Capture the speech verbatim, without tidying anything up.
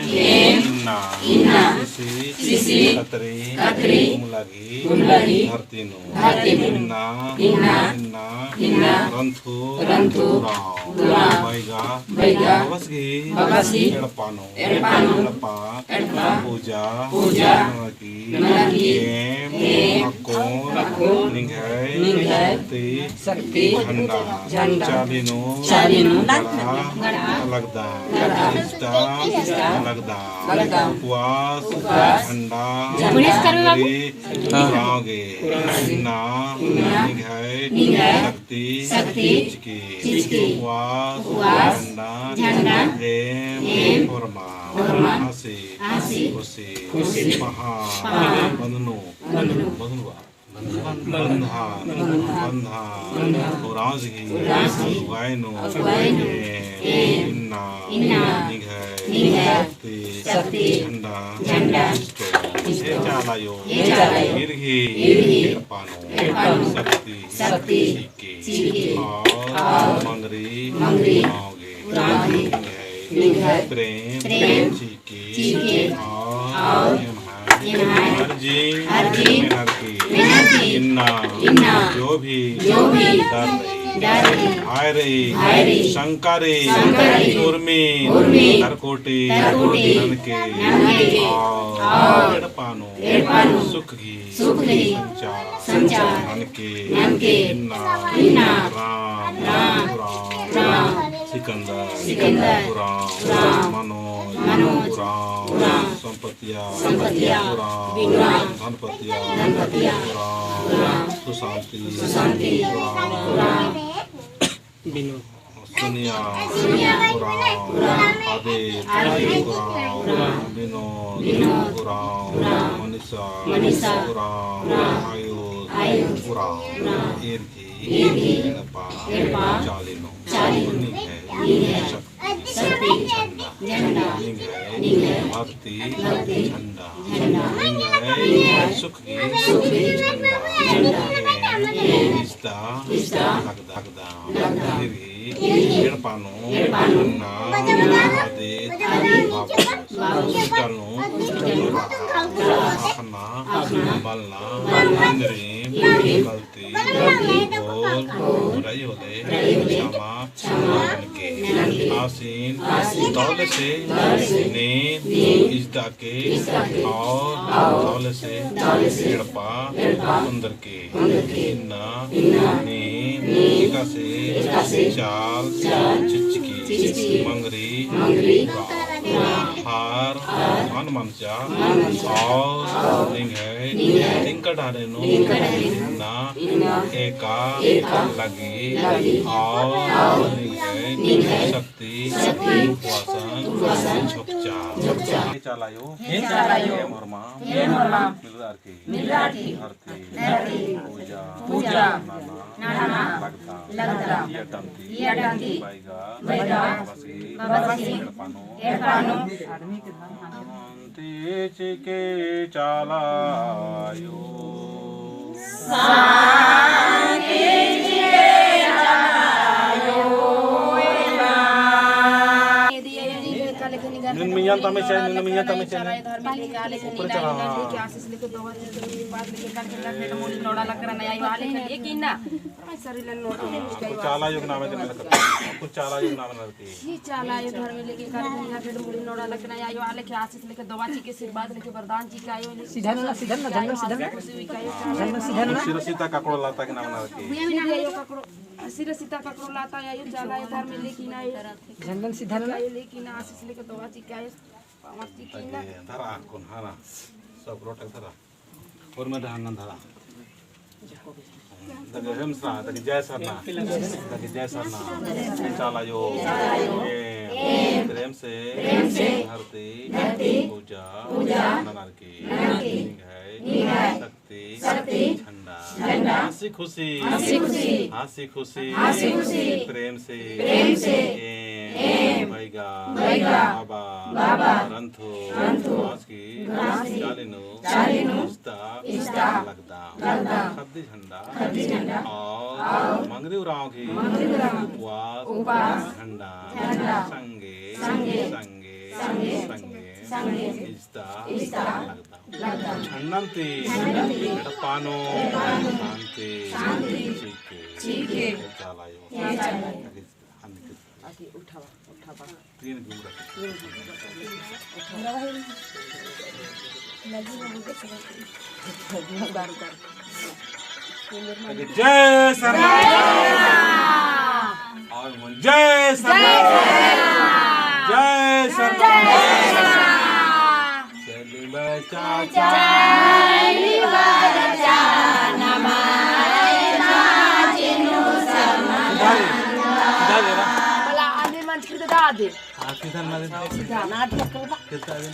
एम, इन्ना, इन्ना, सिसी, सिसी, कतरी, कतरी, उमला गही, उमला गही, धरती नू, धरती नू, इन्ना, इन्ना, इन्ना, इन्ना, रंथु, रंथु, उराँव, उराँव, बैगा, बैगा, बबस गही, बबस गही, एड़पा नू, एड़पा नू, एड़पा, एड़पा, पूजा, पूजा, ननर की, ननर की, एम, एम, अक्कुन, अक्कुन, निंग्है, निंग्है, शक्ति, शक्ति, झंडा, झंडा, चाली नू, चाली नू, गड़ा, गड़ा, लगदम, लगदम, इजता, इजता, लगदम, लगदम, उपवास, उपवास, झंडा, झंडा, उराँव गे, उराँव गे, इन्ना, इन्ना, निंग्है, निंग्है, शक्ति, शक्ति, चिचकी, चिचकी, उपवास, उपवास, झंडा, झंडा, एम, एम, होरमा, होरमा, हँसी, हँसी, खुशी, खुशी, पहाँ, पहाँ, बंदनो, बंदनो, बंदनो, बंधन, बंधन, उराँव गही, अगुवाई नू, अगुवाई नू, एम, इन्ना, इन्ना, निंग्है, निंग्है, शक्ति, शक्ति, झंडा, झंडा, इजतो, इजतो, हे चाला आयो, हे चाला आयो, ईर गही, ईर गही, एड़पा नू, एड़पा नू, शक्ति, शक्ति, चिके, चिके, और, मंगरी, मंगरी, उराँव गे, उराँव गे, निंग्है, निंग्है, प्रेम, प्रेम, चिके, चिके, और, और, एम्है, एम्है, अर्जी, अर्जी, मेनर की, मेनर की, इन्ना, इन्ना, जो भी, जो भी, डर रई, डर रई, भय रई, भय रई, शंका रई, शंका रई, उर्मी, उर्मी, धरकोटी, धरकोटी, ननके, ननके, और, और, एड़पा नू, एड़पा नू, सुख गही, सुख गही, संचार, संचार, ननके, ननके, इन्ना, इन्ना, राम, राम, उराँव, राम, सिकंदर, सिकंदर, उराँव, उराँव, मनोज, मनोज, उराँव, उराँव, संपतिया, संपतिया, उराँव, उराँव, धनपतिया, धनपतिया, उराँव, उराँव, सुशांति, सुशांति, उराँव, उराँव, बिनु, सोनिया, सोनिया, उराँव, उराँव, आदित्य, आदित्य, उराँव, उराँव, विनोद, विनोद, उराँव, उराँव, मनीषा, मनीषा, उराँव, उराँव, आयुष, आयुष, उराँव, उराँव, ईर गही, ईर गही, एड़पा, एड़पा, चाली नू, चाली नू, निंग्है, निंग्है, शक्ति, शक्ति, झंडा, झंडा, निंग्है, निंग्है, भक्ति, भक्ति, झंडा, झंडा, निंग्है, निंग्है, सुख गही, सुख गही, झंडा, झंडा, निंग्है, इजता, इजता, लगदम, लगदम, ईर गही, एड़पा नू, एड़पा नू, इन्ना, आदित, आदित, वापस, वापस, हॉस्पिटल नू, अखना, अखना, बलना, बलना, इन्द्रिम, इन्द्रिम, गलती, गलती, भूल, भूल, रई होले, रई होले, क्षमा, क्षमा, ननके, ननके, आसिन, आसिन, दौले से, दौले से, नीन, नीन, इजता के, इजता के, और, और, दौले से, दौले से, एड़पा, एड़पा, अंदर के, इन्ना, इन्ना, नीन, नीन, एकासे, एकासे, चाल, चाल, चिचकी, चिचकी, मंगरी, मंगरी, हार, हार, मन मंजा, मन मंजा, और, और, निंग्है, निंग्है, तिंका ढारे नू, तिंका ढारे नू, इन्ना, इन्ना, एका, एका, लगी, लगी, और, और, निंग्है, निंग्है, शक्ति, शक्ति, उपवासन, उपवासन, झोकचा, झोकचा। हे चाला आयो, हे चाला आयो, एम होरमा, एम होरमा, मिलरार की, मिलरार की, धरती, धरती, पूजा, पूजा, नना, नना, लगदम, लगदम, ई अड्डा ती, ई अड्डा ती, बैगा, बैगा, बबस गही, बबस गही, एड़पा नू, एड़पा नू, शांति चिके चाला आयो। शांति चिके चाला आयो। नीन मइय्याँ तमे चाहे, नीन मइय्याँ तमे चाहे। ऊपर चढ़ा। चाला आयो के नामे देना लगता। चाला आयो के नामे देना लगता। ई चाला आयो धर्मे लेके काली कन्या फेर मुड़ी नोड़ा लगना आयो, आले के आशीष लेके, दवा चिके, आशीर्वाद लेके, वरदान चिके आयो। सीधा ना, सीधा ना, झंडा सीधा ना। खुशी हुई का आयो। झंडा सीधा ना। सिरसिता ककड़ो लाता के नाम ना रखे। सिरसिता ककड़ो, सिरसिता ककड़ो लाता आयो, चाला आयो धर्मे लेके ना आयो। झंडा सीधा ना। आयो लेके ना, आशीष लेके, दवा चिके आयो। पावर चिके ना। धरा कौन, हाँ ना। सब रोटक धरा। और मैं ढांगन धरा। तके एम सरा, तके जय सरना। तके जय सरना। ए चाला आयो। ए प्रेम से। प्रेम से। धरती। धरती। पूजा। पूजा। ननर की। ननर की। निंग्है। निंग्है। शक्ति। शक्ति। झंडा। झंडा। हँसी खुशी। हँसी खुशी। हँसी खुशी। हँसी खुशी। प्रेम से। प्रेम से। एम। एम। बैगा। बैगा। बाबा। बाबा। रंथो। रंथो। घास की। घास की। चाली नू। चाली नू। इजता। इजता। लगदम। लगदम। खद्दी झंडा। खद्दी झंडा। और। और। मंगरी उराँव की। मंगरी उराँव। उपवास। उपवास। झंडा। झंडा। संगे। संगे। संगे। संगे। संगे। इजता लगदम। अन्नन ती एड़पा नू शांति चीके। चाला आयो। आगे उठावा, उठावा। तीन घूम रखे। जय सरना। और बोल, जय सरना। जय सरना। चली बचा, चली बचा, नमाय ना जिनु सरना। किधर है? किधर है ना? भला आने मन छिड़ दे। हाँ, किधर ना दे? किधर ना दे? किधर दे?